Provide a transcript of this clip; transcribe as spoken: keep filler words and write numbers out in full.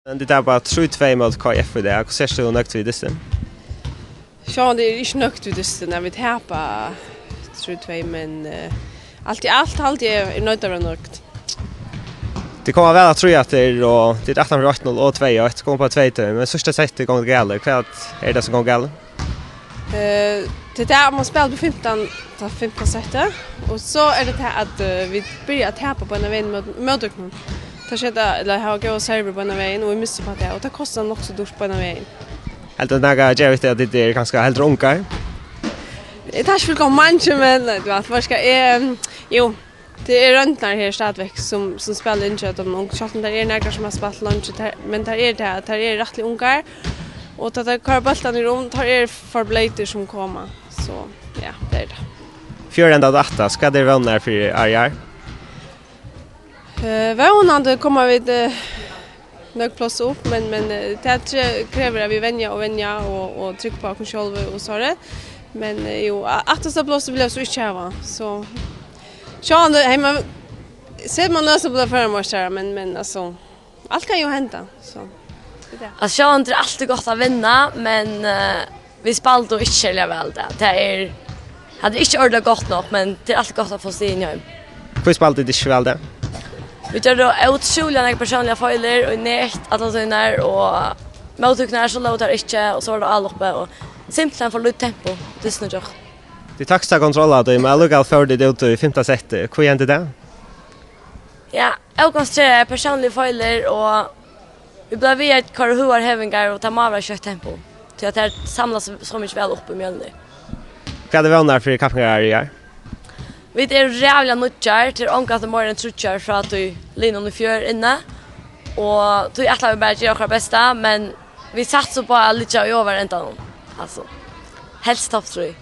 Men tit tapa trý tvey móti K F í dag. Hvussu ert tú nøgd við dystin? Sjálvandi eri eg ikki nøgd við dystin, at vit tapa trý tvey, men, eh, alt í alt haldi eg eri noydd at vera nøgd. Tit koma væl afturí aftur, og tit eru aftan fyri eitt null og tvey eitt, koma upp á tvey tvey, men síðsta settið gongur galið. Hvat er tað sum gongur galið? Eh, tað er tað, at man spælir upp á fimtan, tað fimta settið, og so er tað tað, at, eh, vit byrja at tapa beinanvegin mót, mótøkunum. Teir seta, ella hava góðar servir beinanvegin, og vit missa upp á tað, og tað kostar nokk so dýrt beinanvegin. Heldur tað nakað at gera við tað, at tit eru kanska heldur ungar? Eg eri ikki fyri at koma mangi, men, eh, tú veit, hvat skal eg, jú, tað eru royndirnar her stadigvekk, sum, sum spæla inn hjá teimum ungu. Sjálvt um tað eru nakrir, sum hava spælt leingi, tað, men tað eru tað, tað eru rættiliga ungar. Og tá teir koyra bóltarnar um, teir eru for bleytir sum koma. So, ja, tað er tað. Fjórða enda aftur, hvat eru vónirnar fyri ár í ár? Eh, vónandi koma vit, eh, nøkur pláss upp, men, men, eh, tað tre-, krevur, at vit venja og venja og, og trúgva á okkum sjálv og so. Men, eh, jú, a-, aftasta plássið vilja vit so ikki hava. So, sjálvandi, hey, man, setir man nøs upp til føroyameistarar, men, men, altso, alt kann jú henda, so, tað er tað. Altso, sjálvandi er altíð gott at vinna, men, eh, vit spældu ikki serliga væl í dag. Tað er, tað er ikki ordiliga gott nokk, men tað er altíð gott at fáa stig inn heim. Hví spældu tit ikki væl í dag? Vit gjørdu ótrúliga nógvar persónligar feilir og net allar tíðirnar, og móttøkurnar, so lógu tær ikki, og so var tað álopið, og simpelthen for lítið tempo, tað er snøgt. Tit takast at kontrollera tað, men allíkavæl fóru tit út í fimta setti. Hví hendi tað? Ja, ókonsentreraðir persónligir feilir, og vit bliva við at koyra høgar hevingar, og tað má vera skjótt tempo, tí at tær samla seg so mikið væl upp í Mjølnir. Hvat eru vónirnar fyri kappingarárið í ár? Vit eru ræðuliga nýggjar, tað eru ongantíð meira enn tríggjar frá tí liðnum í fjør inni, og tí ætla vit bara at gera okkara besta, men vit satsa upp á at liggja í ovara endanum, altso, helst topp trý.